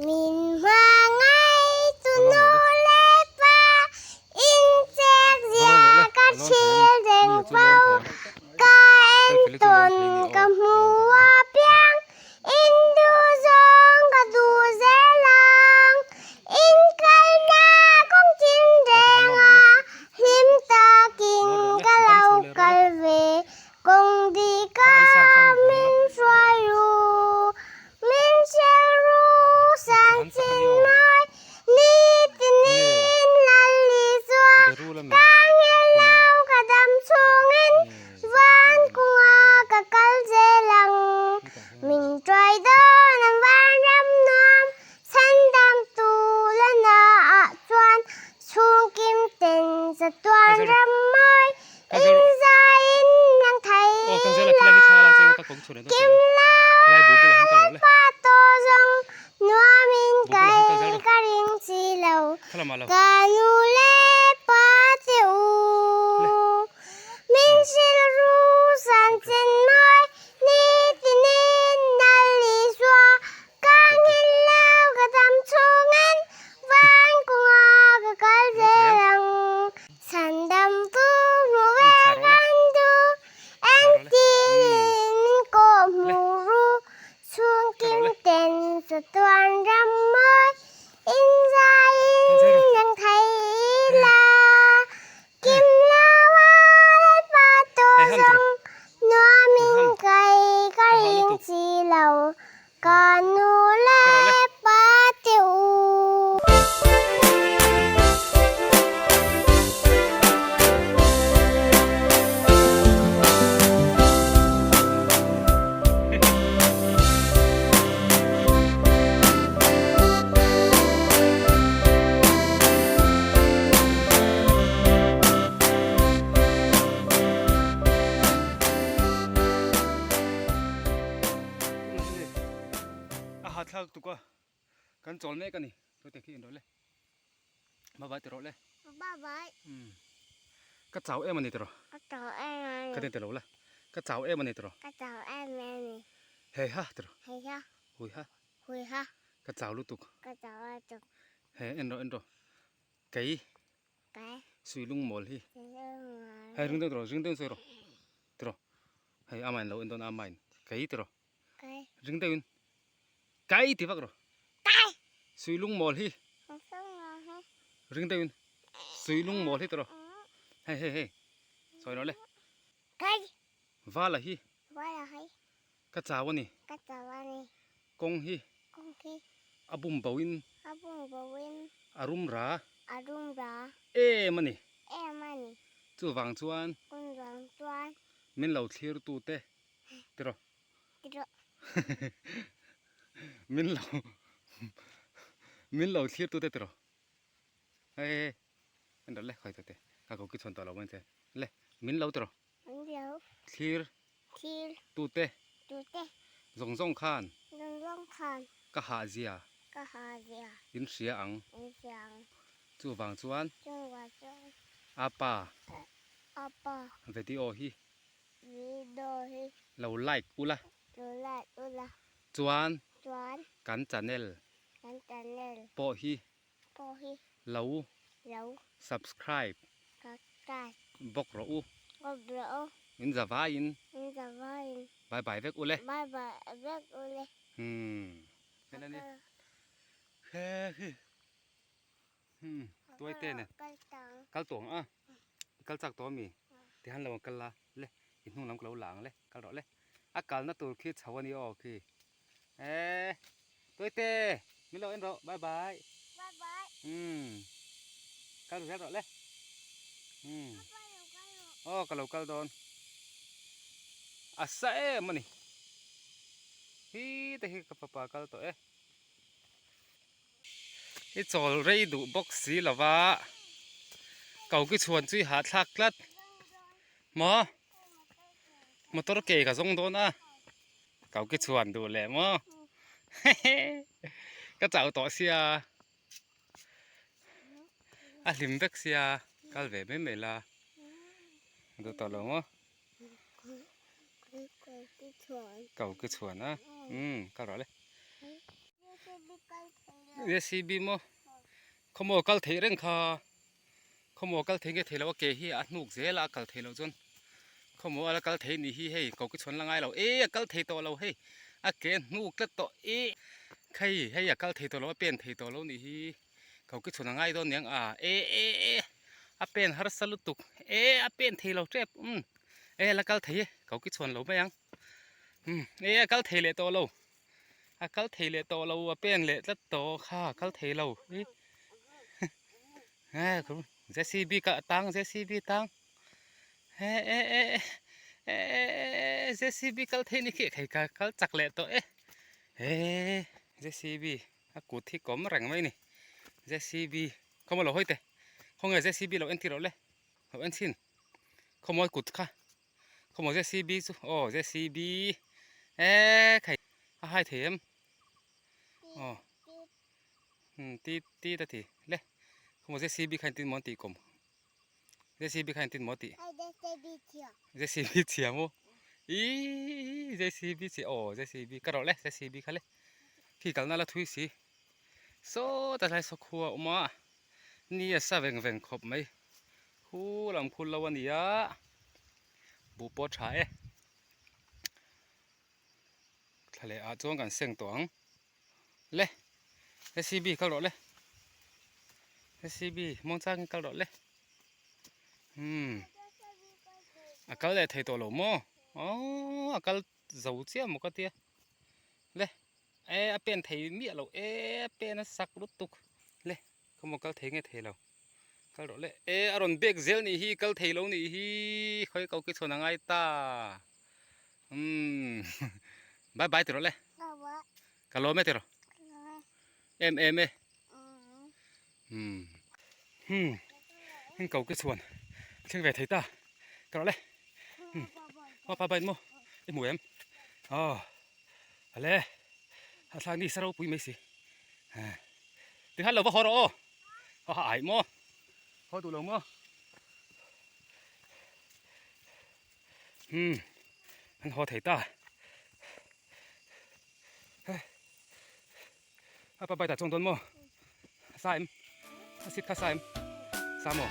Min hmangaih tu nu leh pa in chek zia ka thil reng fo. Ka entawn ka hmu apiang in duh zawng ka duh zel ang. In kalna kawng chin renga hlim takin ka lo kal ve. Kawng dika min hruai ru, min hrilh ru sang chin mawi, ni tinin lal Isua ka nghilh lo ka dam chhungin van kunga ka kal zel ang. Min tuai dawn ang vanram nuam chhandam tu la na ah chuan chhungkim ten chatuan ram mawi In zaiin nang thei la, kim la lalpa tawh zawng nuamin kai ka ring chi lo, ka nu leh pa te u. Min hrilh ru san chin mawi ni tinin nal Isua Ka nghilh lo ka dam chhungin van kunga ka kal zel ang. Chhandam tu hmu ve kan duh engtin min kawh hmu ru chhungkim ten chatuan ram mawi in zaiin nang thei ila kim lo a lalpa tawh zawng nuamin kai ka ring chi lo Ka nu leh pa te u. A ha thlak tuk a kan chawl mek a ni tute khi inrawh le bye bye ti rawh le bye bye umm ka chau em a ni tiraw ka chau em a ni ka tin tilo la ka chau em a ni tiraw ka chau em a ni hei ha tiraw hei ha hui ha hui ha ka chau lutuk ka chau lutuk he en rawh en rawh kei kei sui lung mawl hi hei ring deuh tiraw ring deuh sawi rawh tiraw hei amahin lo en dawn a amahin kei tiraw ring deuhin kai ti vak rawh sui lung mawl hi ring deuhin sui lung mawl hi tiraw hei hei hei sawi rawh le vala hi ka chau a ni kawng hi a bum bo in a rum ra em a ni chuvang chuan min lo thlir tute tiraw min lo min lo thlir tute tiraw hei hei en rawh le khawi tute ka ko ki chhuan tawh lo mai che le min lo tiraw thlir tute zawng zawng khan ka hah zia in hria ang chuvang chuan apa video hi Lo like ula. Chuan kan channel pawh hi lo subscribe bawk rawh u. Min za vaiin bye bye vek ule. Umm tuai te nen kal tawh ang a kal chak tawh ami tihian lo ang kal la le i hnung lam ka lo la ang le kal rawh le a kalna tur khi chho a ni aw khi eee tuai te min lo en rawh bye bye umm kal zel rawh le umm aw ka lo kal dawn a sa em a ni hi te hi ka fapa kal tawh e. I chawl rei duh bawk si lo va, ko ki chhuan chu i hahthlak tlat maw? Motor ke ka zawng dawn a, ko ki chhuan duh leh maw? Ka chau tawh sia, a hlim vek sia, kal ve mai mai la, duh tawh lo maw? Ko ki chhuan a, umm kal rawh le. JCB maw khawmaw kal theih reng kha khawmaw kal thei nge thei lo a ke hi a hnuk zel a a kal thei loh chuan khawmaw a la kal thei nih hi hei ko ki chhawn la ngai lo e a kal thei tawh lo hei a ke a hnuk tlat tawh e hei hei a kal thei tawh lo a pen thei tawh lo nih hi ko ki chhawn a ngai dawn niang a e e e a pen harsa lutuk e a pen thei lo tep umm e a la kal thei e ko ki chhawn lo mai ang. Umm e a kal thei leh tawh lo a kal thei leh tawh lo a pen leh tlat tawh kha a kal thei lo i JCB ka tang JCB tang e e e e e JCB kal thei ni khi khai ka kal chak leh tawh e e JCB a kut hi kawm reng mai ni JCB khaw maw lo hawi teh khawnge JCB lo entir rawh le lo en chhin khaw mawi kut kha. Khawmaw JCB chu aw JCB eee khai a hai thei em aw umm ti ti ta ti le khawmaw JCB kha engtin maw an tih kawm JCB kha engtin maw a tih JCB chhia maw iiii JCB chhia aw JCB ka rawh le JCB kha le khi kalna la thui si sawta tlai saw khua a awm a ni a sa veng veng khawp mai. Khu lam khu lo a ni a, buh pawh a tha e. Thla leh ah chuan kan seng tawh ang. Le, JCB kal rawh le. JCB muang changin kal rawh le. Hmm. A kal leh thei tawh lo maw? Aww a kal zo chiah maw ka tia. Le, e a pen thei miah lo e a pen a sak lutuk. Le, khawmaw kal thei nge thei lo. Kal rawh le. E a rawn bek zel nih hi kal thei lo nih hi khawi ko ki chhawn a ngai ta. Umm bye bye ti rawh le. Ka lawm e ti rawh. Em em e. Umm hmm heng ko ki chhuan thleng ve thei ta. Ka rawh le. Umm pa bye maw i hmu em. Aw ale a thlak ni sa ropui mai si. Tikhan lo va haw rawh aw. Haw ha ai maw? Haw duh lo maw? Hmm, an haw thei ta. A pa bai ta chuang dawn maw? A sa em? A sit kha sa em? Sa maw?